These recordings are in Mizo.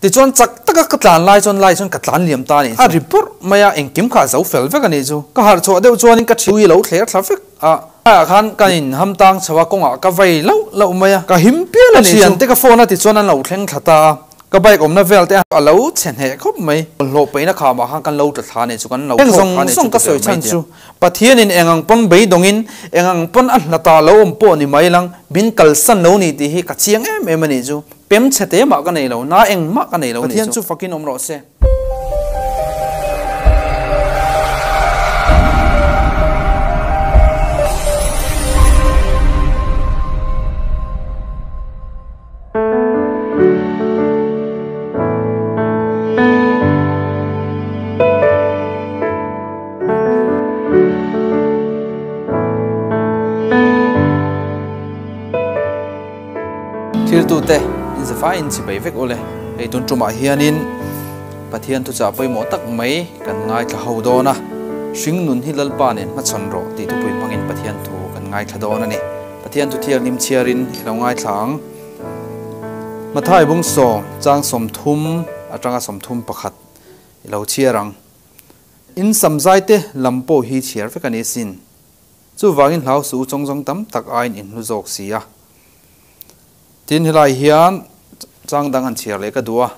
Tichuan chak taka ka tlan lai chuan lai chuan ka tlan liam ta a nih chu. A ri purh mai a, engkim kha a zo fel vek a nih chu. Ka harh chhuah deuh chuanin ka thiui lo thler thla vek a. Laiah khan ka in ham tang chho a, kawngah ka vei lauh lauh mai a. Ka him pial a nih chu. Ka thiante ka phone a tichuan an lo thleng thla ta a. Ka bike awmna vel te a lo chhe hneh khawp mai. Hlawh peihna khamah khan kan lo tla thla a nih chu, kan lo thlawk thla a nih chu ti ber mai tia. Pathianin eng ang pawn beidawngin, eng ang pawn a hla ta lo awm pawh ni mai lang, min kalsan lo ni tih hi ka chiang em em a nih chu. Pem chhe te mah ka nei lo, na engmah ka nei lo nih chu. Pathian chu fakin awm rawh se. Thiltute in zafaiin chipei vek ule. Hei tun tumah hianin Pathian thuchah pawimawh tak mai kan ngaithla ho dawn a, Hringnun hi Lalpa nen hmachhawn rawh tih thupui hmangin Pathian thu kan ngaithla dawn a ni. Pathian thu thianghlim chhiarin i lo ngaithla ang. Mathai bung sawm chang 30 atanga 31 i lo chhiar ang. In samzaite lam pawh hi chhiar vek a ni sin. Chuvangin hlau suh u chawngzawng tam tak aiin in hlu zawk si a. Tin helai hian chang dang han chhiar leh ka duh a.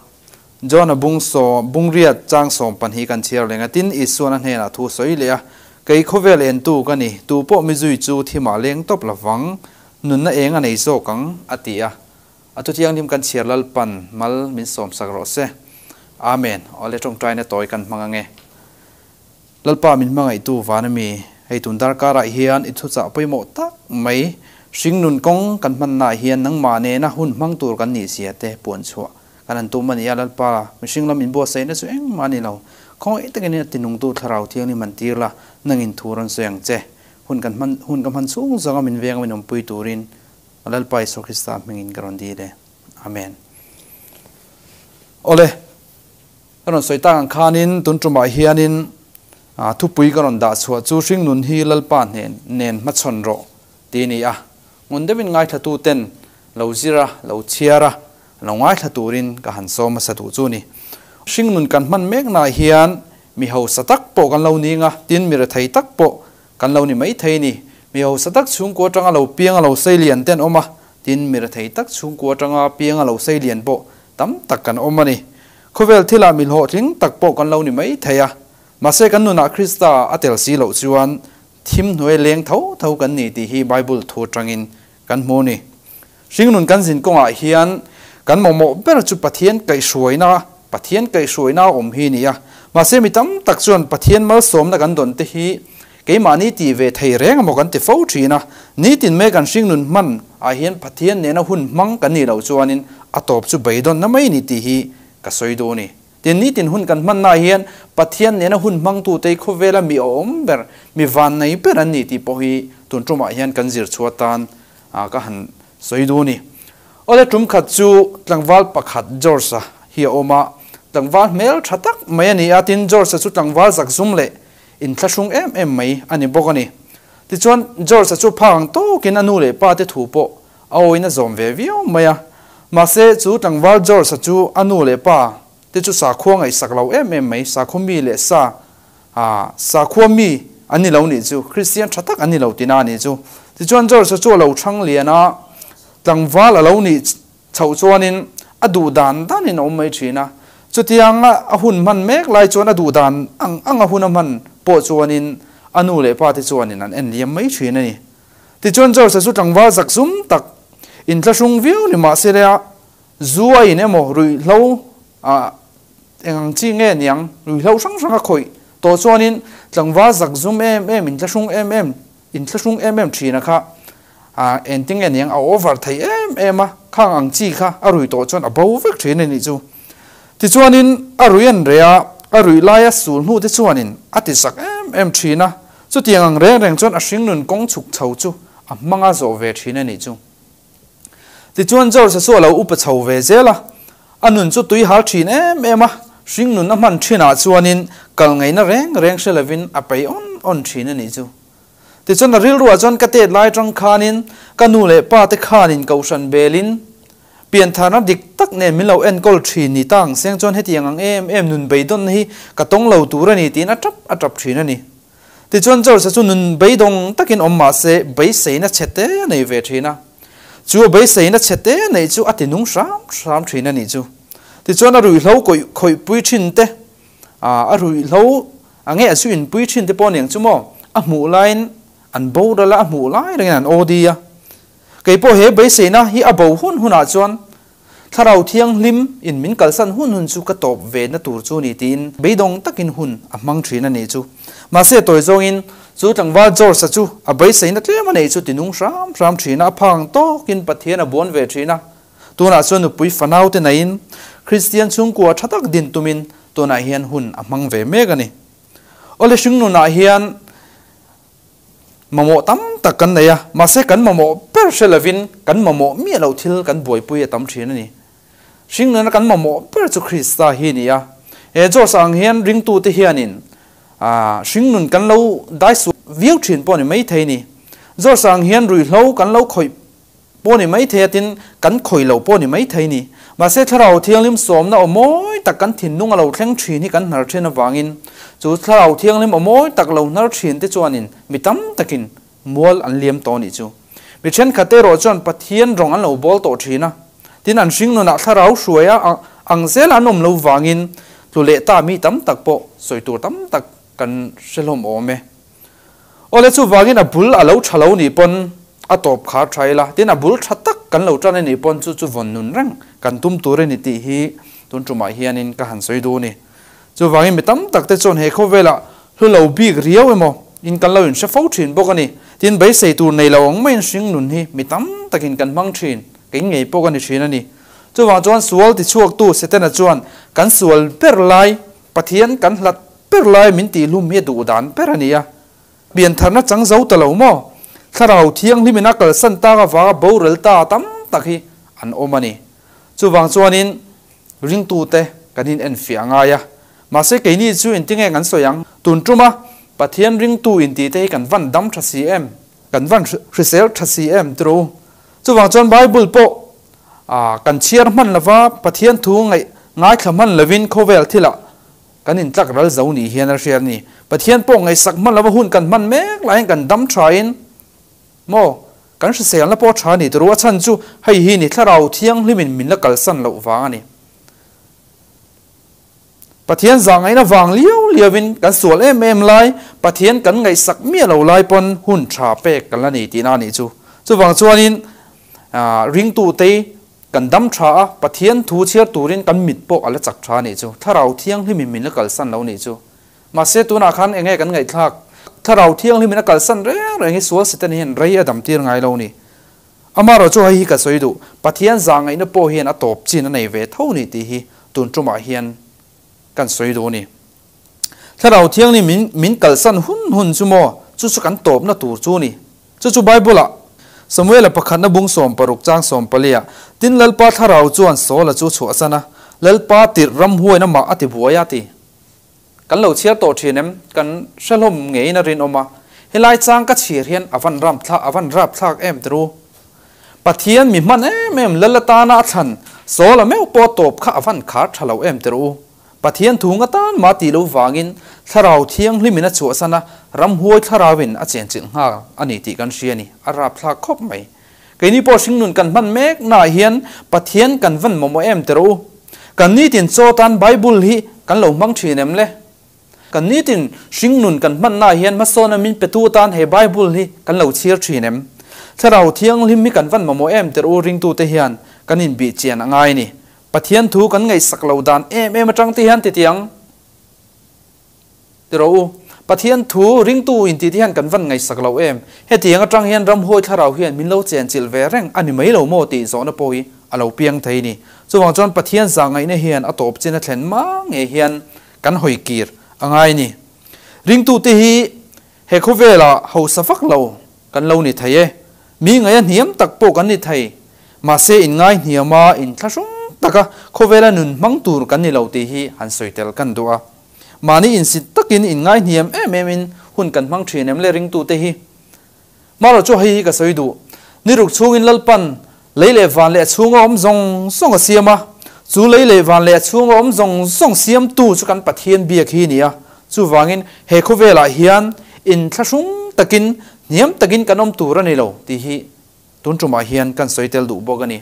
John-a bung sawm, bung riat chang 12 kan chhiar leng a. Tin Isuan a hnenah thu sawi leh a, Kei khawvel entu ka ni, tu pawh mi zui chu thimah leng tawp lovang, nunna eng a nei zawk ang, a ti a. A thu thianghlim kan chhiar Lalpan mal min sawmsak rawh se. Amen. Awle tawngtaina tawi kan hmang ange. Lalpa min hmangaihtu van a mi, hei tun darkarah hian i thuchah pawimawh tak mai, hringnun kawng kan hmannaah hian nangmah nena hun hmang tur kan nih zia te puan chhuah kan han tum a ni a, Lalpa mihring lam inbuatsaihna chu engmah a ni lo, khawngaih takin a tinungtu thlarau thianghlim han tir la, nangin thu rawn sawi ang che, hun kan hman hun ka hman chhung zawnga min venga min awmpui turin Lalpa Isua Krista hmingin ka rawn dil e. Amen. Awle. Ka rawn sawi tak ang khanin tun tumah hianin thupui ka rawn dah chhuah chu hringnun hi Lalpa hnen nen hmachhawn rawh tih a ni a. Ngun deuhin ngaithlatuten lo zir a, lo chhiar a, lo ngaithla turin ka han sawm hmasa duh chu a ni. Hringnun kan hman meknaah hian mi hausa tak pawh kan lo ning a, tin mi rethei tak pawh kan lo ni maithei a ni. Mi hausa tak chhungkua atanga lo piang a lo sei lian te an awm a, tin mi rethei tak chhungkua atanga piang a lo sei lian pawh tam tak kan awm a ni. Khawvel thilah mi hlawhtling tak pawh kan lo ni mai thei a, mahse kan nunah Krista a tel si loh chuan thim hnuai leng tho tho kan ni tih hi Bible thu atangin kan hmu a ni. Hringnun kan zin kawngah hian kan mawhmawh ber chu Pathian kaihhruaina, Pathian kaihhruaina a awm hi a ni a, mahse mi tam tak chuan Pathian malsawmna kan dawn te hi keimahni tih ve thei reng emaw kan ti fo thin a, nitin mai kan hringnun hman ah hian Pathian nena hun hmang kan nih loh chuanin a tawp chu beidawnna mai a ni tih hi ka sawi duh a ni. Tin, nitin hun kan hmannaah hian Pathian nena hun hmangtute hi khawvela mi awm ber, mi vannei ber an ni tih pawh hi tun tumah hian kan zir chhuah atan ka han sawi duh a ni. Awle tum khat chu tlangval pakhat George-a hi a awm a, tlangval hmel tha tak mai a ni a, tin George-a chu tlangval zakzum leh inthlahrung em em mai a ni bawk a ni. Tichuan George-a chu phak ang tawkin a nu leh pa te thu pawh a awin a zawm ve viau mai a. Mahse chu tlangval George-a chu a nu leh pa te chu sakhua ngaihsak lo em em mai, sakhua mi leh sa, sakhua mi an ni lo nih chu, Kristian tha tak an ni lo tina a nih chu. Tichuan George-a chu a lo thang lian a, tlangval a lo nih chhoh chuanin a duh dan danin a awm mai thin a. Chutianga a hun hman mek lai chuan a duh dan ang ang a hun a hman pawh chuanin a nu leh pa te chuanin an en liam mai thin a ni. Tichuan George-a chu tlangval zak zum tak inthlahrung viau ni mahse leh a zu a in emaw ruihhlo ah eng ang chi nge niang ruihhlo hrang hrang a khawih tawh chuanin tlangval zak zum em em inthlahrung em em inthlahrung em em thin a kha ah engtin nge niang a over thei em em a khang ang chi kha a rui tawh chuan a bo vek thin a nih chu. Tichuanin a rui an reh a, a ruih laia sul hnu te chuanin a ti sak em em thin a, chutiang ang reng reng chuan a hringnun kawng chhuk chho chu a hmanga zawh ve thin a nih chu. Tichuan George-a chu a lo upa chho ve zel a, a nun chu tui hal thin em em a, hringnun a hman thinah chuanin kal ngaihna reng reng hre lovin a pei awn awn thin a nih chu. Tichuan a rilruah chuan ka tet lai tang khanin ka nu leh pa te khanin kohhran belin, Piantharna dik tak nen min lo enkawl thin ni ta ang seng chuan hetiang ang em em nun beidawn hi ka tawng lo tur a ni tiin a tap a tap thin a ni. Tichuan George-a chu nun beidawng takin awm mah se beiseina chhe te a nei ve thin a. Chu a beiseina chhe te neih chu a ti nung hram hram thin a nih chu. Tichuan a ruihhlo kawih khawihpui thin te, a ruihhlo a nge a zu inpui thin te pawh a niang chu maw, a hmuh laiin an boral a, a hmuh lai rengin an aw di a. Kei pawh he beiseina hi a bo hun hunah chuan Thlarau Thianghlim in min kalsan hun hun chu ka tawp ve na tur chu ni tiin beidawng takin hun a hmang thin a nih chu. Mahse tawi zawngin chu tlangval George-a chu a beiseina tlem a neih chu ti nung hram hram thin a, a phang tawkin Pathian a buan ve thin a. Tunah chuan nupui fanau te naiin Kristian chhungkua tha tak din tumin tunah hian hun a hmang ve mek a ni. Awle hringnunah hian Mamawh tam tak kan nei a, mahse kan mamawh ber hre lovin kan mamawh miah loh thil kan buaipui a tam thin a ni. Hringnuna kan mamawh ber chu Krista hi a ni a. He George ang hian ringtute hianin hringnun kan lo daisual viau thin pawh a ni maithei a ni. George ang hian ruihhlo kan lo khawih pawh ni maithei a tin kan khawi lo pawh ni maithei ni. Mahse Thlarau Thianghlim sawmna aw mawi tak kan thinlung a lo thleng thin hi kan hnar thin avangin chu Thlarau Thianghlim aw mawi tak lo hnar thin te chuanin mi tam takin mual an liam tawh nih chu. Mi thenkhat erawh chuan Pathian rawng an lo bawl tawh thin a, tin an hringnunah Thlarau hruaia ang zela an awm lo vangin tlu leh ta mi tam tak pawh sawi tur tam tak kan hre hlawm awm e. Awle chuvangin a bul a lo tha lo nih pawn a tawp khar tha ila, tin a bul tha tak kan lo tan a nih pawn chu chu vawn nun reng kan tum tur a ni tih hi tun tumah hianin ka han sawi duh a ni. Chuvangin mi tam tak te chuan he khawvelah hlu lo bik riau emaw in kan lo inhre fo thin bawk a ni. Tin beisei tur nei lo ang maiin hring nun hi mi tam takin kan hmang thin, kei ngei pawh ka ni thin a ni. Chuvang chuan sual tichhuaktu Setana chuan kan sual ber lai Pathian kan hlat ber lai min tihhlum hi a duh dan ber a ni a. Piantharna chang zo ta lo maw? Thlarau Thianghlimin a kalsan tak avanga boral ta tam tak hi an awm a ni. Chuvang chuanin ringtute kan inenfiah a ngai a. Mahse keini chu engtinge kan sawi ang? Tun tuma Pathian ringtu intihte hi kan van dam tha si em? Kan van hrisel tha si em tiro? Chuvang chuan Bible pawh kan chhiar hman lova Pathian thu ngaih ngaithla hman lovin khawvel thilah kan intlak ral zo nih hian a hriat a ni. Pathian pawh ngaihsak hman lova hun kan hman mek laiin kan dam thain maw kan hriselna pawh tha a ni turu a chhan chu hei hi ni Thlarau Thianghlimin min la kalsan loh vang a ni. Pathian zahngaihna vang liau liauin kan sual em em lai, Pathian kan ngaihsak miah lo lai pawn hun tha pek kan la nei tihna a nih chu. Chuvang chuanin ringtute kan dam tha a, Pathian thu chhiar turin kan mit pawh a la chak tha a nih chu. Thlarau Thianghlimin min la kalsan lo nih chu. Mahse tunah khan eng nge kan ngaihthlak? Thlarau Thianghlimin a kalsan reng reng hi sual Satan hian rei a dam tir ngai lo ni. Amaherawh chu hei hi ka sawi duh, Pathian zahngaihna pawh hian a tawp chin a nei ve tho ni tih hi tun tumah hian kan sawi duh a ni. Thlarau Thianghlim min min kalsan hun hun chu maw, chu chu kan tawpna tur chu a ni. Chu chu Bible-ah Samuela pakhatna bung 60 chang 14-ah, Tin Lalpa Thlarau chuan Saula chu chhuahsan a, Lalpa tirh ramhuain amah a ti buai a ti. Kan lo chhiar tawh thin em? Kan hre hlawm ngeiin a rinawm a, helai chang ka chhir hian a van ram thlak a van rap thlak em tru. Pathian mi hman em em lal atana a thlan Saul-a meuh pawh tawp kha a van khar tha lo em tru. Pathian thu nga tan mah tih lo vangin Thlarau Thianghlimin a chhuahsan a, ramhuai thlarauin a chenchilh nghal a ni tih kan hria a ni, a rap thlak khawp mai. Keini pawh hringnun kan hman mek naah hian Pathian kan van mamawh em teh rawh u. Kan nitin chaw tan Bible hi kan lo hmang thin em le? Kan nitin hringnun kan hman naah hian hmasawna min petu atan he Bible hi kan lo chhiar thin em? Thlarau Thianghlim hi kan van mamawh em teh rawh u ringtute hian kan inbih chian a ngai ni. Pathian thu kan ngaihsak lo dan em em atang te hian titiang. Ti rawh u, Pathian thu ringtu in tih te hian kan van ngaihsak lo em? Hetiang atang hian ramhuai thlarau hian min lo chenchilh ve reng a ni mai lo maw tih zawhna pawh hi a lo piang thei ni. Chuvang chuan Pathian zahngaihna hian a tawp chin a thlen ma nge hian kan hawi kir a ngai ni. Ringtute hi he khawvelah hausa vak lo kan lo ni thei e. Mi ngaih a hniam tak pawh kan ni thei. Mahse inngai hniama inthlahrung taka khawvela nun hmang tur kan ni lo tih hi han sawi tel kan duh a. Mahni insit takin inngai hniam em em in hun kan hmang thin em le ringtute hi. Marawh chu hei hi ka sawi duh. Ni ruk chhungin Lalpan Lei leh van leh a chhunga awm zawng zawng a siam a, chu lei leh van leh a chhunga awm zawng zawng siamtu chu kan Pathian biak hi a ni a. Chuvangin he khawvelah hian inthlahrung takin, hniam takin kan awm tur a ni lo tih hi tun tumah hian kan sawi tel duh bawk a ni.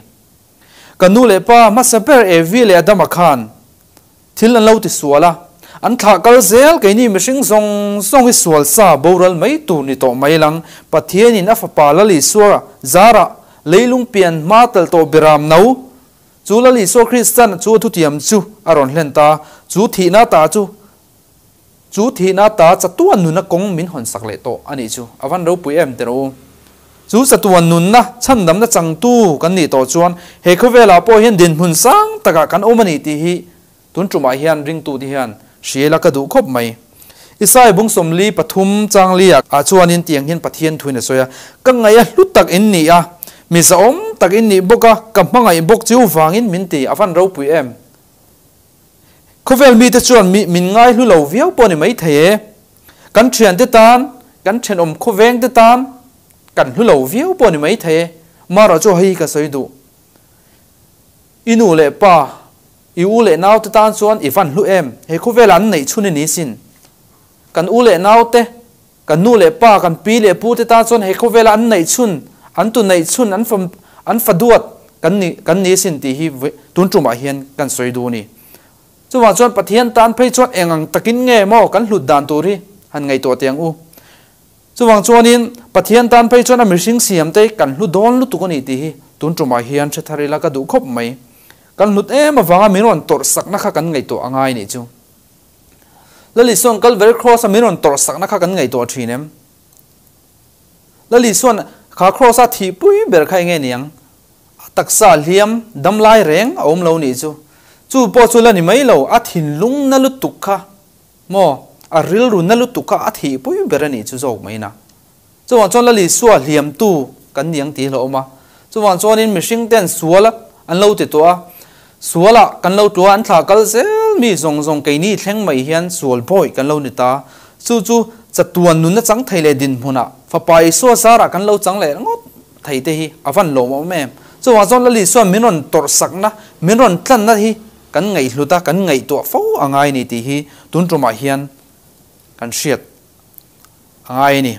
Ka nu leh pa hmasa ber Evi leh Adama khan thil an lo ti sual a, an thlah kal zel keini mihring zawng zawng hi sual sa boral mai tur ni tawh mai lang Pathianin a fapa Lal Isua zarah leilung pian hma tel tawh Biram no chu Lal Isua Kristan chu a thutiam chu a rawn hlen ta, chu thihna ta chu Chu thihna ta chatuan nunna kawng min hawn sak leh tawh a nih chu a van ropui em teh rawh u. Chu chatuan nunna chhandamna changtu kan nih tawh chuan he khawvelah pawh hian dinhmun sang takah kan awm a ni tih hi tun tumah hian ringtute hian hriela ka duh khawp mai. Isai bung 43 chang liak ah chuanin tiang hian Pathian thuin a sawi a, Ka ngaih a hlu tak in ni a, mi zahawm tak in nih bawk a, ka hmangaih bawk chiu vangin min ti a van ropui em. Khawvel mite chuan mi min ngai hlu lo viau pawh a ni maithei e. Kan thiante tan, kan thenawm khawvengte tan kan hlu lo viau pawh a ni maithei e. Marawh chu hei ka sawi duh. I nu leh pa, i u leh naute tan chuan i van hlu em? He khawvela an neih chhun i ni sin. Kan u leh naute, kan nu leh pa, kan pi leh pute tan chuan he khawvela an neih chhun, an tu neih chhun, an fa an fa duat kan ni kan ni sin tih hi tun tumah hian kan sawi duh a ni. Chuvang chuan Pathian tan phei chuan eng ang takin nge maw kan hlut dan tur hi han ngaihtuah teh ang u. Chuvang chuanin Pathian tan phei chuan a mihring siam te kan hlu dawn lutuk a ni tih hi tun tumah hian hre thar ila ka duh khawp mai. Kan hlut em avanga min rawn tawrh sakna kha kan ngaihtuah a ngai nih chu. Lal Isuan Calvary Cross a min rawn tawrh sakna kha kan ngaihtuah thin em? Lal Isuan kha Cross a thihpui ber kha enge niang? A taksa hliam dam lai reng a awm lo nih chu. Chu pawh chu la ni mai lo, a thinlung na lutuk kha maw, a rilru na lutuk kha a thihpui ber a nih chu zawk mai na. Chuvang chuan Lal Isua hliamtu kan ni ang tih hlauhawm a. Chuvang chuanin mihring ten sual an lo ti tawh a, sualah kan lo tua an thlah kal zel mi zawng zawng keini thleng mai hian sual bawi kan lo ni ta. Chu chu chatuan nunna chang thei leh dinhmunah Fapa Isua zarah kan lo chang leh ngawt thei te hi a van lawmawm em. Chuvang chuan Lal Isua min rawn tawrhsakna, min rawn tlanna hi kan ngaihhlut a, kan ngaihtuah fo a ngai ni tih hi tun tumah hian kan hriat A ngai a ni.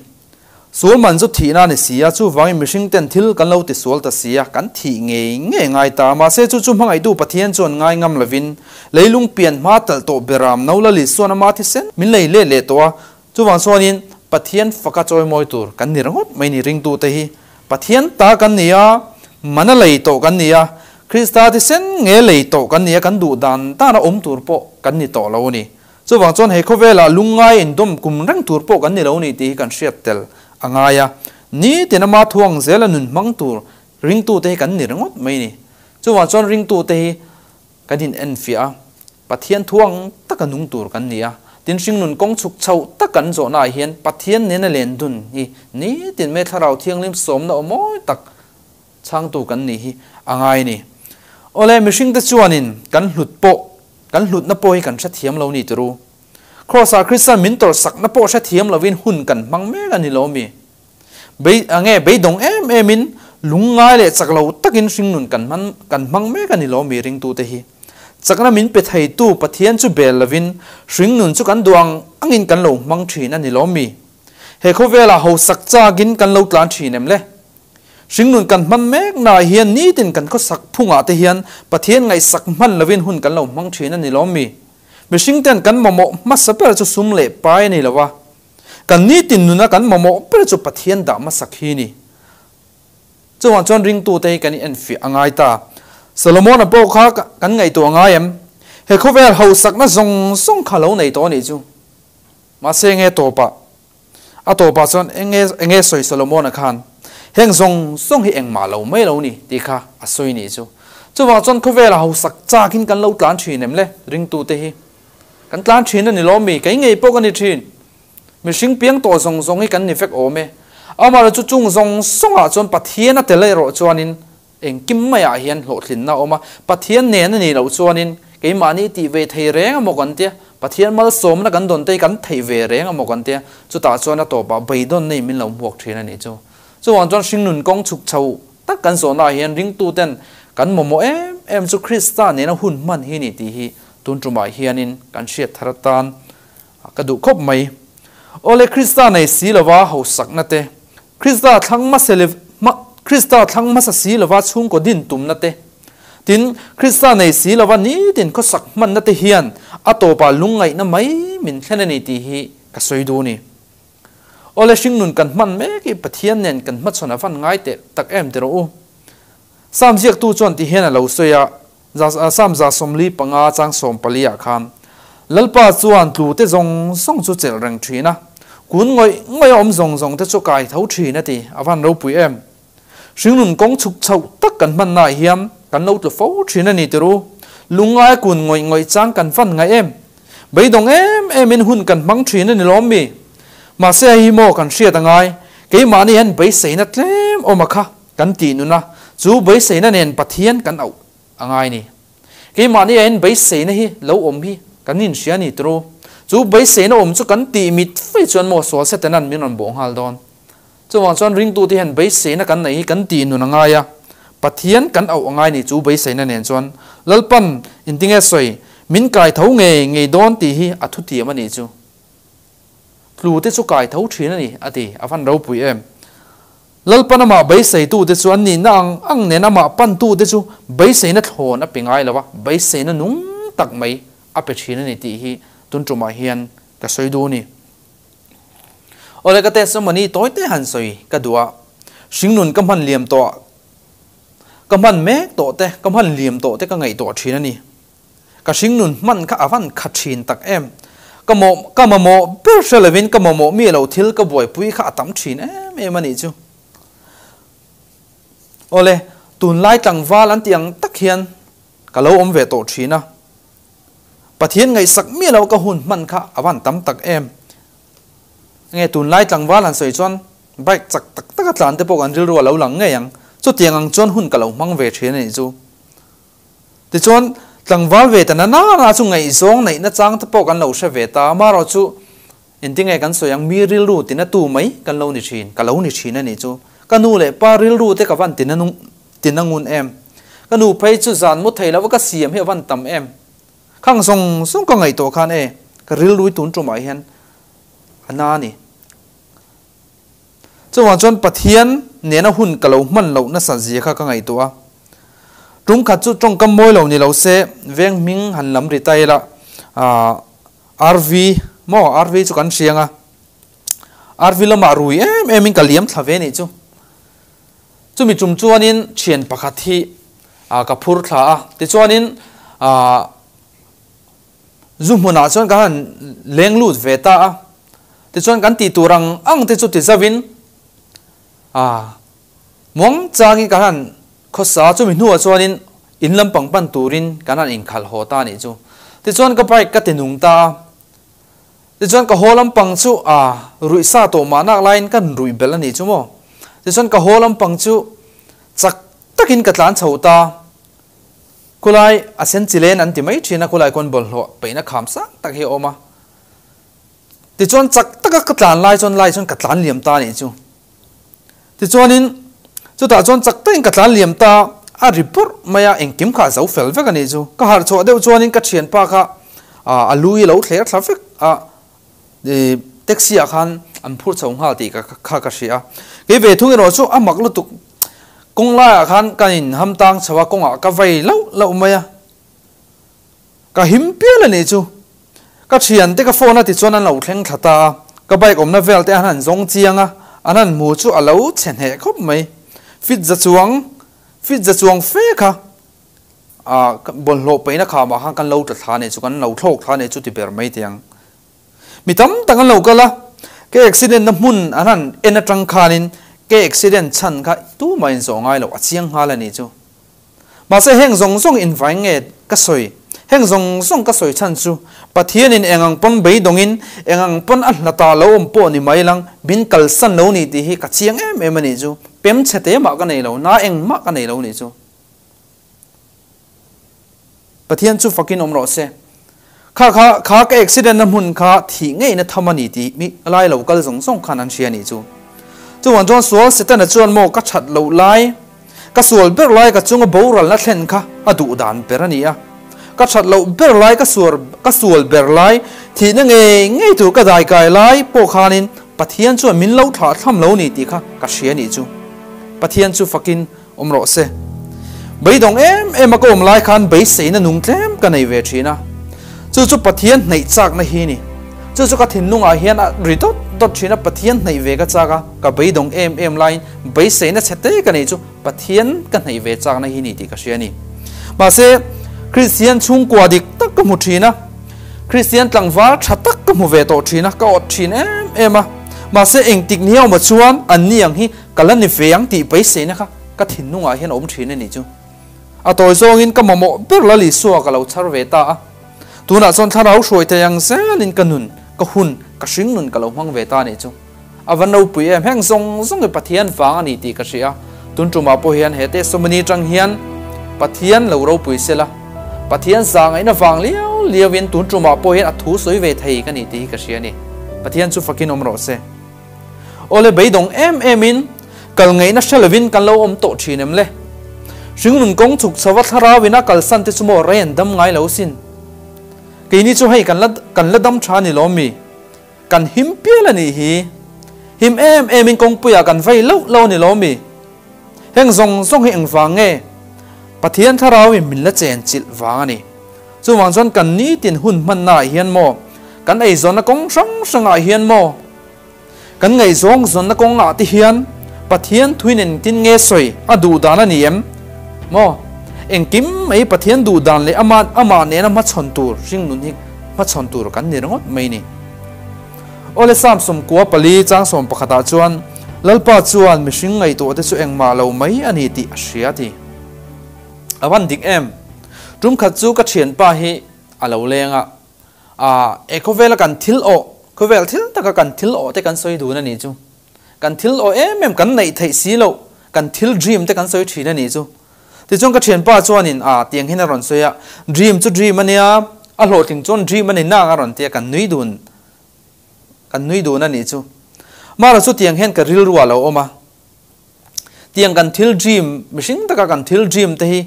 Sual man chu thihna a ni si a, chuvangin mihring ten thil kan lo tisual ta si a, kan thih ngei ngei ngai ta. Mahse chu chu hmangaihtu Pathian chuan ngai ngam lovin leilung pian hma talh tawh beram no la Lisuan ama thisen min lei let leh tawh a, chuvang chuanin Pathian faka chawimawi tur kan ni ringawt mai ni ringtute hi Pathian ta kan ni a, mana lei tawh kan ni a, Krista thisen nge lei tawh kan ni a, kan duh dan dana awm tur pawh kan ni tawh lo a ni. Chuvang chuan he khawvelah lungngai indawm kum reng tur pawh kan ni lo ni tih hi kan hriat tel a ngai a. Nitin ama thuang zela nun hmang tur ringtute hi kan ni ringawt mai ni. Chuvang chuan ringtute hi kan in enfiah a, Pathian thuang taka nung tur kan ni a. Tin hringnun kawng chhuk chhoh tak kan zawhnaah hian Pathian nena len dun hi nitin mai Thlarau Thianghlim sawmna aw mawi tak chhangtu kan nih hi a ngai ni. Awle mihringte chuanin kan hlut pawh Kan hlutna pawh hi kan hrethiam lo ni turu. Kraws-ah Kristian min tawrhsakna pawh hrethiam lovin hun kan hmang mek a ni lo mi? Bei a nge beidawng em emin lungngai leh chak lo takin hringnun kan hman kan hmang mek a ni lo mi ringtute hi? Chakna min pe theitu Pathian chu bel lovin hringnun chu kan duh ang angin kan lo hmang thin a ni lo mi? He khawvelah hausak chakin kan lo tlan thin em le? Hringnun kan hman mek naah hian nitin kan khawsak phungah te hian Pathian ngaihsak hman lovin hun kan lo hmang thin a ni lawm mi? Mihring ten kan mamawh hmasa ber chu sum leh pai a ni lo a, kan nitin nuna kan mamawh ber chu Pathian dah hmasak hi ni. Chuvang chuan ringtute hi kan inenfiah a ngai ta. Solomon-a pawh kha kan ngaihtuah ngai em? He khawvel hausakna zawng zawng kha lo nei tawh a nih chu. Mahse nge tawpah A tawpah chuan enge enge sawi Solomon-a khan heng zawng zawng hi engmah lo mai lo ni tih kha a sawi nih chu. Chuvang chuan khawvela hausak chakin kan lo tlan thin em le ringtute hi. Kan tlan thin a ni lo mi, kei ngei pawh ka ni thin. Mihring piang tawh zawng zawng hi kan ni vek awm e. Amaherawhchu chu chung zawng zawngah chuan Pathian a tel erawh chuanin Engkim maiah hian hlawhtlinna a awm a, Pathian nen a nih loh chuanin keimahni tih ve thei reng a maw kan tia, Pathian malsawmna kan dawn te hi kan theih ve reng a maw kan tia, chutah chuan a tawpah beidawn nei min lo hmuak thin a nih chu. Chuvang chuan hringnun kawng chhuk chho tak kan zawhnaah hian ringtuten kan mamawh em em chu Krista nena hun hman hi ni tih hi tun tumah hianin kan hriat thar atan ka duh khawp mai. Awle Krista nei si lova hausakna te, Krista thlang hmasa Krista thlang hmasa si lova chhungkaw din tumna te, tin Krista nei si lova nitin khawsak hmanna te hian a tawpah lungngaihna mai min thlen a ni tih hi ka sawi duh a ni. Awle hringnun kan hman mek hi Pathian nen kan hmachhawn a van ngai teh tak em ti rawh u. Sam ziaktu chuan ti hian a lo sawi a, Sam 75 chang 14 ah khan, Lalpa chuan tlu te zawng zawng chu chelh reng thin a, kun ngawih ngawih a awm zawng zawng te chu kai tho thin a ti, a van ropui em. Hringnun kawng chhuk chhoh tak kan hmannaah hian kan lo tlu fo thin a ni ti ru. Lungngai kun ngawih ngawih chang kan fan ngaih em? Beidawng em emin hun kan hmang thin a ni lawm mi? Mahse hei hi maw kan hriat a ngai, keimahni hian beiseina tlem awm a kha kan tih nun a, chu beiseina nen Pathian kan auh a ngai ni. Keimahni hian beiseina hi lo awm hi kan inhria a ni ti ru. Chu beiseina awm chu kan tih mit fei chuan maw sual Setanan min rawn bawh nghal dawn. Chuvang chuan ringtute hian beiseina kan neih hi kan tih nun a ngai a, Pathian kan auh a ngai ni chu beiseina nen chuan Lalpan intinge sawi min kai tho ngei ngei dawn tih hi a thutiam a nih chu. Tlu te chu kai tho thin a ni a ti, a van ropui em. Lalpan amah beiseitute chu an nihna ang ang nen amah pantute chu beiseina thlawn a pe ngai lo a, beiseina nung tak mai a pe thin a ni tih hi tun tumah hian ka sawi duh a ni. Awle ka testimony tawi te han sawi ka duh a, hringnun ka hman liam tawh ka hman mek tawh te, ka hman liam tawh te ka ngaihtuah thin a ni. Ka hringnun hman kha a van kha thin tak em. Ka mawh ka mamawh ber hre lovin ka mamawh mi lo thil ka buaipui kha a tam thin em em a nih chu. Awle tunlai tlangval an tih ang tak hian ka lo awm ve tawh thin a. Pathian ngaihsak miah lo ka hun hman kha a van tam tak em. Nge tunlai tlangval han sawi chuan bike chak tak tak a tlan te pawh kan rilru a lo lang ngei ang. Chutiang ang chuan hun ka lo hmang ve thin a nih chu. Tichuan tlangval ve ta na na chu ngaihzawng neihna chang te pawh kan lo hre ve ta. Amaherawh chu engtinge kan sawi ang mi rilru tina tu mai kan lo ni thin, ka lo ni thin a nih chu. Ka nu leh pa rilru te ka van tina nung Tin a ngun em? Ka nu phei chu zan mu thei lo va ka siam hi a van tam em? Khang zawng zawng ka ngaihtuah khan e, ka rilrui tun tumah hian a na a ni. Chuvang chuan Pathian nena hun ka lo hman loh nasa zia kha ka ngaihtuah a. Tum khat chu tawngkam mawi lo ni lo se, veng hming han lam ri ta ila, RV maw RV chu kan hriang a, RV lamah rui em em in ka liam thla ve nih chu. Chumi tum chuanin thian pakhat hi ka phur thla a, tichuanin zu hmunah chuan kan han leng lut ve ta a, tichuan kan tih tur ang ang te chu ti zauhin muang changin kan han khawsa a, chumi hnuah chuanin in lampang pan turin kan han inkhalh haw ta a nih chu. Tichuan ka bike ka ti nung ta a, Tichuan ka haw lampang chu a ruih sa tawh mahnak laiin ka ruih belh a nih chu maw. Tichuan ka haw lampang chu chak takin ka tlan chho ta. Khulai a sen chi len an ti mai thin a, khulai khawn bawlhhlawh peihna kham sang tak hi a awm a. Tichuan chak taka ka tlan lai chuan lai chuan ka tlan liam ta a nih chu. Tichuanin chutah chuan chak takin ka tlan liam ta a ri purh mai a, engkim kha a zo fel vek a nih chu. Ka harh chhuah deuh chuanin ka thianpa kha a lu hi a lo thler thla vek a, taxi ah khan an phur chho nghal tih kha ka hria a. Kei ve thung erawh chu a mak lutuk, kawng laiah khan ka inham tang chho a, kawngah ka vei lauh lauh mai a, ka him pial a nih chu. Ka thiante ka phone a tichuan an lo thleng thla ta a, ka bike awmna vel te an han zawng chiang a, an han hmu chu a lo chhe hneh khawp mai. Fit za chuang, fit za chuang fe kha ah bawlhhlawh peihna khamah khan kan lo tla thla nih chu, kan lo thlawk thla nih chu ti ber mai teh ang. Mi tam tak an lo kal a, ka accident na hmun an han en atang khanin ka accident chhan kha tumah in zawh ngai lo, a chiang nghal a nih chu. Mahse heng zawng zawng invai nge ka sawi? Heng zawng zawng ka sawi chhan chu Pathianin eng ang pawn beidawngin, eng ang pawn a hlata lo awm pawh ni mai lang, min kalsan lo ni tih hi ka chiang em em a nih chu. Pem chhe te mah ka nei lo, na engmah ka nei lo nih chu. Pathian chu fakin awm rawh se. Kha kha kha ka accident na hmun kha thih ngeina tham a ni tih mi lai lo kal zawng zawng khan an hria a nih chu. Chuvang chuan sual Setana chuan maw ka that loh lai? Ka sual ber lai ka chunga boralna thlen kha a duh dan ber a ni a. Ka that loh ber lai ka suar ka sual ber lai thihna ngei ngei tur ka dai kai lai pawh khanin Pathian chuan min lo thlah thlam lo ni tih kha ka hria nih chu. Pathian chu fakin awm rawh se. Beidawng em em a ka awm lai khan beiseina nung tlem ka nei ve thin a. Chu chu Pathian hnaih chakna hi ni. Chu chu ka thinlungah hian a ri dawt dawt thin a, Pathian hnaih ve ka chak a, ka beidawng em em laiin beiseina chhe te ka nei chu Pathian ka hnaih ve chakna hi ni tih ka hria a ni. Mahse, Kristian chhungkua dik tak ka hmu thin a, Kristian tlangval tha tak ka hmu ve tawh thin a, ka awt thin em em a. Mahse, engtik ni awmah chuan an ni ang hi ka la ni ve ang tih beiseina kha ka thinlungah hian a awm thin a nih chu. A tawi zawngin ka mamawh ber Lal Isua ka lo chhar ve ta a. Tunah chuan thlarau hruai thei ang zelin ka nun, ka hun, ka hring nun ka lo hmang ve ta a nih chu. A va nopui em, heng zawng zawng hi Pathian vang a ni tih ka hria. Tun tumah pawh hian he testimony atang hian Pathian lo ropui sela, Pathian zahngaihna vang liau liauin tun tumah pawh hian a thu sawi ve thei ka ni tih hi ka hria a ni. Pathian chu fakin awm rawh se. Awle beidawng em emin kal ngaihna hre lovin kan lo awm tawh thin em le? Hringnun kawng chhuk chho a thlarauin a kalsan te chu maw rei an dam ngai lo sin. Keini chu hei kan la kan la dam tha ni lawm mi? Kan him pial a nih hi. Him em emin kawngpuiah kan vei loh lo a ni lawm mi? Heng zawng zawng hi engvang nge? Pathian thlarauin min la chen chilh vang a ni. Chuvang chuan kan nitin hun hmannaah hian maw, kan eizawnna kawng hrang hrangah hian maw, kan ngaihzawng zawnna kawngah te hian Pathian thuin engtin nge sawi a duh dan a ni em? Maw? Engkim mai Pathian duh dan leh ama amah nena hmachhawn tur hringnun hi hmachhawn tur kan ni ringawt mai ni. Awle Sam sawmkua pali chang sawm pakhatah chuan Lalpa chuan mihring ngaihtuah te chu engmah lo mai a ni tih a hria ti. A van dik em? Tum khat chu ka thianpa hi a lo leng a, a e khawvela kan thil awh, khawvel thil taka kan thil awh te kan sawi dun a nih chu. Kan thil awh em em kan neih theih si loh, kan thil dream te kan sawi thin a nih chu. Tichuan ka thianpa chuanin a tiang hian a rawn sawi a, dream chu dream a nia, a hlawhtling chuan dream a ni nang a rawn ti a, kan nui dun, kan nui dun a nih chu. Mara chu tiang hian ka rilru a lo awm a. Tiang kan thil dream, mihring taka kan thil dream te hi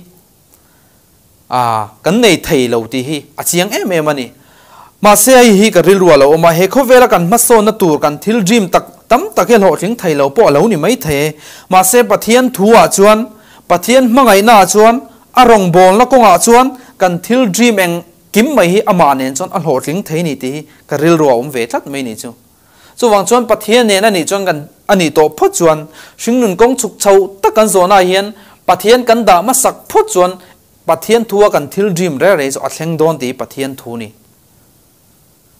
a kan nei thei lo tih hi a chiang em em a ni. Mahse hei hi ka rilru a lo awm a, he khawvela kan hmasawnna tur kan thil dream tak tam tak hi hlawhtling thei lo pawh a lo ni mai thei e. Mahse Pathian thu ah chuan, Pathian hmangaihna ah chuan, a rawngbawlna kawngah chuan kan thil dream eng kim mai hi amah nen chuan a hlawhtling thei ni tih hi ka rilru a awm ve tlat mai ni chu. Chuvang chuan Pathian nen a nih chuan kan a nih tawh phawt chuan hringnun kawng chhuk chho tak kan zawhnaah hian Pathian kan dah hmasak phawt chuan Pathian thua kan thil dream reng reng chu a thleng dawn tih hi Pathian thu ni.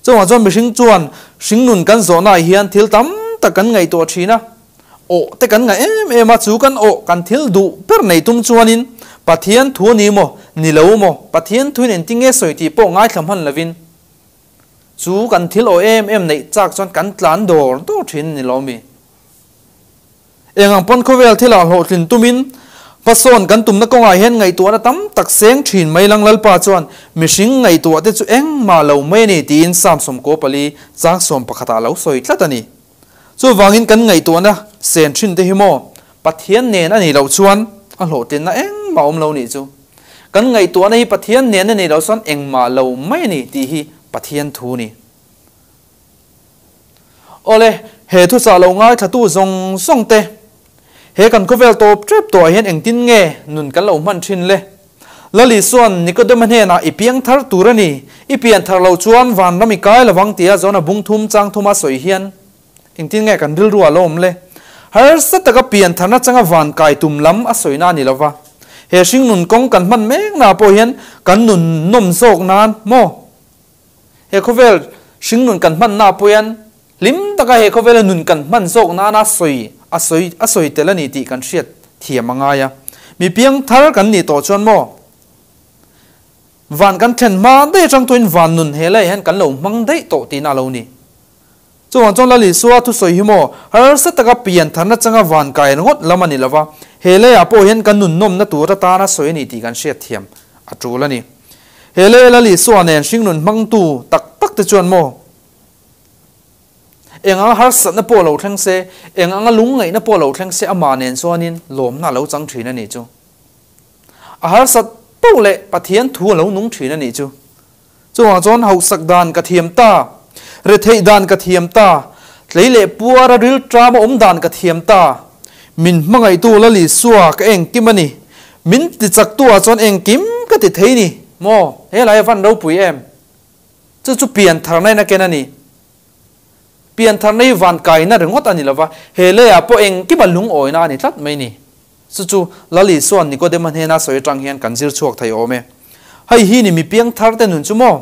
Chuvang chuan mihring chuan hringnun kan zawhnaah hian thil tam tak kan ngaihtuah thin a, awh te kan ngaih em em a, chu kan awh kan thil duh ber nei tum chuanin Pathian thu a ni maw, ni lo maw, Pathian thuin engtinge sawi tih pawh ngaithla hman lovin Chu kan thil aw em em neih chak chuan kan tlan dawr dawr thin a ni lo mi? Eng ang pawn khawvel thilah hlawhtlin tumin hmasawn kan tumna kawngah hian ngaihtuahna tam tak seng thin mai lang Lalpa chuan mihring ngaihtuah te chu engmah lo mai a ni tiin Psalm 14 chang 11 ah lo sawi tlat a ni. Chuvangin kan ngaihtuahna sen thin te hi maw Pathian nen a nih loh chuan a hlawhtlinna engmah awm lo nih chu. Kan ngaihtuahna hi Pathian nen a nih loh chuan engmah lo mai a ni tih hi Pathian thu ni. Awle, he thuchah lo ngaithlatu zawng zawng te, he kan khawvel tawp tep tawhah hian engtin nge nun kan lo hman thin le? Lal Isua'n Nikodema hnenah i piang thar tur a ni, i pian thar loh chuan vanram i kai lovang tia Jona bung thum chang thuma sawi hian engtin nge kan rilru a lo awm le? Harsa taka pian tharna changa van kai tum lam a sawina a ni lova, he hringnun kawng kan hman meknaah pawh hian kan nun nawm zawk nan maw? He khawvel hringnun kan hmannaah pawh hian hlim taka he khawvela nun kan hman zawk nana sawi a sawi a sawi tel a ni tih kan hriat thiam a ngai a. Mi piang thar kan nih tawh chuan maw van kan thlen hma daih atang tuin van nun he laiah hian kan lo hmang daih tawh tihna a lo ni. Chuvang chuan Lal Isua thusawi hi maw harsa taka pian tharna changa van kai ringawt lam a ni lova, he leiah pawh hian kan nun nawmna tur atana sawi a ni tih kan hriat thiam a tul a ni. He lei Lal Isua nen hringnun hmangtu tak tak te chuan maw? Eng anga harsatna pawh lo thleng se, eng anga lungngaihna pawh lo thleng se amah nen chuanin lawmna a lo chang thin a nih chu. A harsat poh leh Pathian thu a lo nung thin a nih chu. Chuvang chuan hausak dan ka thiam ta, retheih dan ka thiam ta, tlei leh puara rilṭama awm dan ka thiam ta. Min hmangaihtu Lal Isua ka engkim a ni. Min tichaktu ah chuan engkim ka ti thei ni maw? He lai a van ropui em? Chu chu piantharna in a ken a ni. Piantharna hi van kaina ringawt a ni lova, he leiah pawh engkima lungawina a ni tlat mai ni. Chu chu Lal Isua'n Nikodema hnena sawi atang hian kan zir chhuak thei awm e. Hei hi ni mi piangthar te nun chu maw?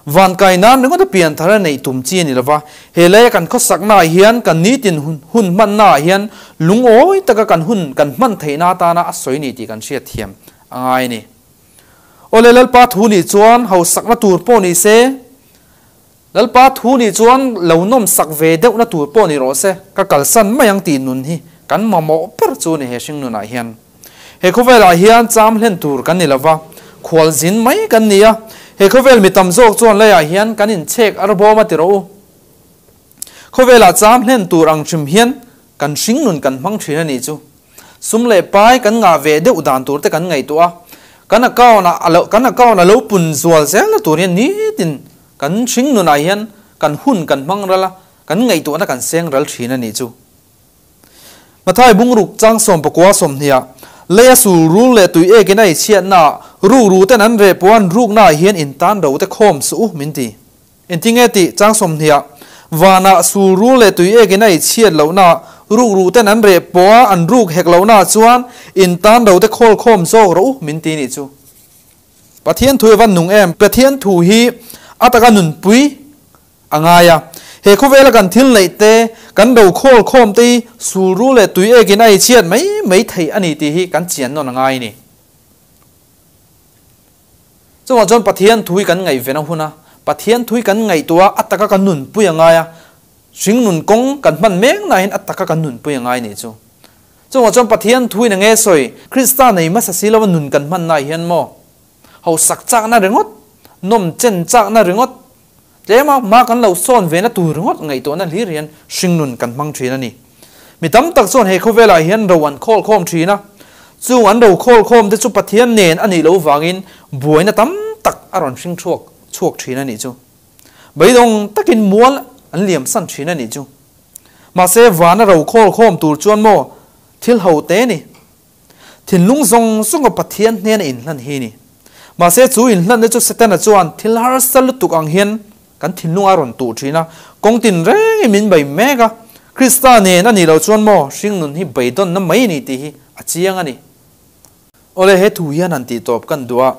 Van kai nan ringawt a pianthar a neih tum chi a ni lova, he leia kan khawsaknaah hian kan nitin hun hmannaah hian lungawi taka kan hun kan hman theihna atana a sawi ni tih kan hriatthiam a ngai a ni. Awle Lalpa thu nih chuan hausakna tur pawh ni se, Lalpa thu nih chuan lo nawm sak ve deuhna tur pawh ni rawh se, ka kalsan mai ang tih nun hi kan mamawh ber chu ni he hring nunah hian. He khawvelah hian cham hlen tur kan ni lova, khual zin mai kan ni a, he khawvel mi tam zawk chuan leiah hian kan inchhek ar bawm a ti rawh u. Khawvelah cham hlen tur ang hrim hian kan hring nun kan hmang thin a nih chu. Sum leh pai kan ngah ve deuh dan tur te kan ngaihtuah a, kan account ah alo kan account a lo pun zual zel na tur hian nitin kan hring nunah hian kan hun kan hmang ral a, kan ngaihtuahna kan seng ral thin a nih chu. Mathai bungruk chang 19 20 leia sul rul leh tui ekin a ichhiatna ah rukru ten an reh pawh an rukna ah hian in tan ro te khawm suh u min ti. Engtinge tih chang 20 vanah sul rul leh tui ekin a ichhiat lohna ah rukru ten an reh pawh a an ruk hek lohna ah chuan in tan ro te khawl khawm zawk rawh u min ti nih chu. Pathian thu hi a van nung em? Pathian thu hi a taka nunpui a ngai a. He khawvela kan thil neih te, kan ro khawl khawm te hi sul rul leh tui ekin a ichhiat mai mai thei a ni tih hi kan chian nawn a ngai a ni. Chuvang chuan Pathian thu hi kan ngaihven a hun a, Pathian thu hi kan ngaihtuah a, a taka kan nunpui a ngai a, hringnun kawng kan hman mek nain a taka kan nunpui a ngai nih chu. Chuvang chuan Pathian thu in a nge sawi, Krista nei hmasa si lova nun kan hman naah hian maw, hausak chakna ringawt, nawm chen chakna ringawt, tlema hma kan lo sawn ve na tur ringawt ngaihtuahna hlir hian hringnun kan hmang thin a ni. Mi tam tak chuan he khawvelah hian ro an khawl khawm thin a, chung an ro khawl khawm te chu Pathian nen a nih loh vangin buaina tam tak a rawn hring chhuak chhuak thin a nih chu. Beidawng takin mual an liam san thin a nih chu. Mahse vana ro khawl khawm tur chuan maw thil ho te ni. Thinlung zawng zawnga Pathian hnena inhlan hi ni. Mahse chu inhlanna chu Setana chuan thil harsa lutuk ang hian kan thinlung a rawn tuh thin a, kawng tin rengin min bei mek a. Krista nen a nih loh chuan maw hringnun hi beidawnna mai a ni tih hi a chiang a ni. Awle he thu hian han tih tawp kan duh a,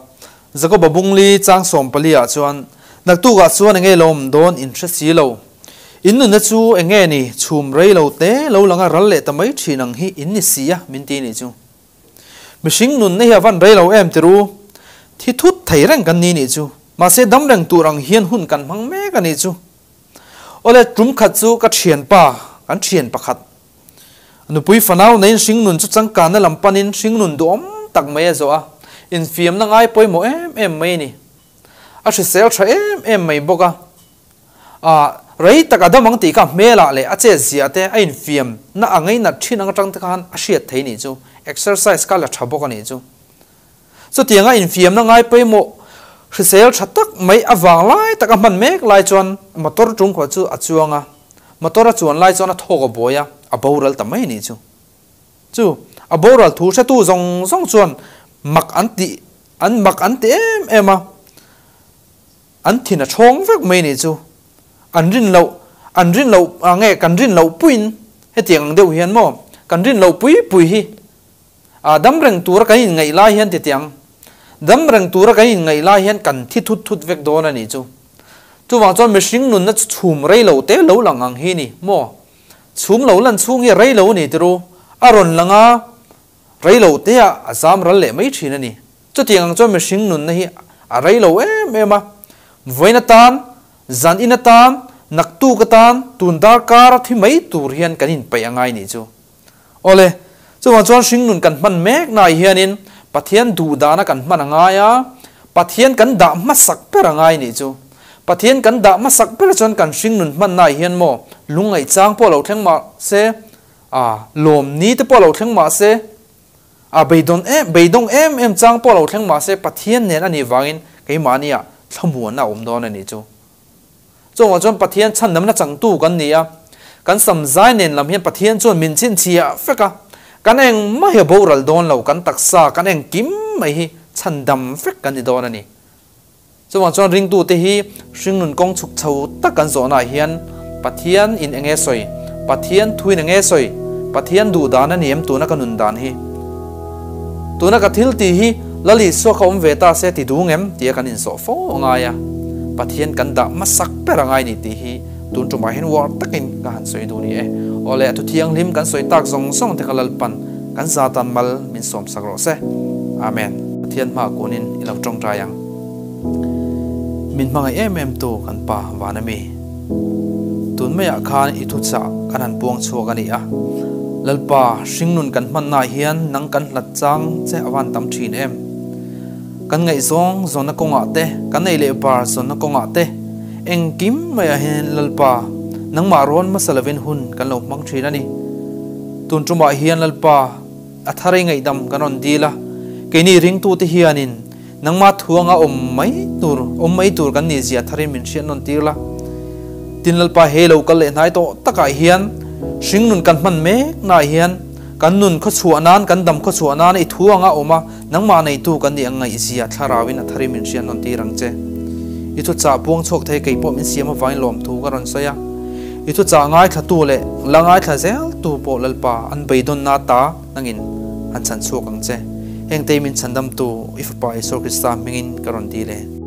Jakoba bungli chang 14 ah chuan, Naktukah chuan enge lo awm dawn in hre si lo. In nunna chu enge ni, chhum rei lo te lo langa ral leh ta mai thin ang hi in ni si a, min ti nih chu. Mihring nunna hi a van rei lo em ti ru. Thi thut thei reng kan ni nih chu. Mahse dam reng tur ang hian hun kan hmang mek a nih chu. Awle tum khat chu ka thianpa, kan thian pakhat. Nupui fanau neiin hringnun chu changkanna lam panin hringnun duhawm tak mai a zawh a, infiamna ngai pawimawh em em mai a ni. A hrisel tha em em mai bawk a. Ah, rei tak a dam ang tih kha hmelah leh a chet zia te a infiam na a ngainat thin ang atang te khan a hriat thei nih chu. Exercise kha la tha bawk a nih chu. Chutianga infiamna ngai pawimawh hrisel tha tak mai avang lai taka hman mek lai chuan motor tungkhuah chu a chuang a, motor a chuan lai chuan a thawk a buai a, a boral ta mai a nih chu. Chu a boral thu hretu zawng zawng chuan mak an tih an mak an ti em em a, an thin a chhawng vek mai a nih chu. An rin loh an rin loh a nge kan rin loh puiin hetiang ang deuh hian maw kan rin loh pui pui hi A dam reng tura kan inngaih lai hian titi ang. Dam reng tura kan inngaih lai hian kan thi thut thut vek dawn a nih chu. Chuvang chuan mihring nunna chu chhum rei lo te lo lang ang hi ni maw? Chhum lo lan chhung hi rei lo a ni tiru. A rawn lang a, rei lo te ah a zam ral leh mai thin a ni. Chutiang ang chuan mihring nunna hi a rei lo em em a. Vawiin atan, zan in atan, naktuk atan, tun darkar a thi mai tur hian kan inpeih a ngai nih chu. Awle, chuvang chuan hringnun kan hman mek naah hianin Pathian duhdana kan hman a ngai a, Pathian kan dah hmasak ber a ngai nih chu. Pathian kan dah hmasak ber chuan kan hringnun hmannaah hian maw lungngaih chang pawh lo thleng mah se, a lawm ni te pawh lo thleng mah se, a beidawn em beidawng em em chang pawh lo thleng mah se Pathian nen a nih vangin keimahniah thlamuanna a awm dawn a nih chu. Chungah chuan Pathian chhandamna changtu kan ni a, kan samzai nen lam hian Pathian chuan min chhinchhiah vek a, kan engmah hi a boral dawn lo, kan taksa, kan engkim mai hi chhandam vek kan ni dawn a ni. Chuvang chuan ringtute hi hringnun kawng chhuk chho tak kan zawhnaah hian Pathian in enge sawi, Pathian thuin enge sawi, Pathian duh dan a ni em tuna ka nun dan hi? Tuna ka thil tih hi Lal Isua kha awm ve ta se ti duh ngem tia kan insawh fo a ngai a, Pathian kan dah hmasak ber a ngai ni tih hi tun tumah hian uar takin ka han sawi duh ni e. Awle a thu thianghlim kan sawi tak zawng zawng te kha Lalpan kan zatan mal min sawmsak rawh se. Amen. Pathian hma kunin i lo tawngtai ang. Min hmangaih em em tu kan pa van a mi. Tun maiah khan i thuchah kan han puang chhuak a ni a. Lalpa, hringnun kan hmannaah hian nang kan hlat chang che a van tam thin em. Kan ngaihzawng zawnna kawngah te, kan ei leh bar zawnna kawngah te, engkim maiah hian Lalpa, nangmah rawn hmasa lovin hun kan lo hmang thin a ni. Tun tumah hian Lalpa, a thar i ngaihdam kan rawn dil a, keini ringtute hianin nangmah thuanga awm mai tur, awm mai tur kan nih zia tharin min hriat nawn tir la. Tin Lalpa he lo kal leh hnai tawh takah hian hringnun kan hman mek naah hian kan nun khawchhuah nan, kan dam khawchhuah nan i thuanga awm a, nangmah neitu kan nih ang ngaih zia thlarauin a tharin min hriat nawn tir ang che. I thuchah puang chhuak thei kei pawh min siam avangin lawmthu ka rawn sawi a. I thuchah ngaithlatu leh la ngaithla zeltu pawh Lalpa an beidawnna ta nangin han chhan chhuak ang che. Hengte min chhandamtu i Fapa Isua Krista hmingin ka rawn dil e.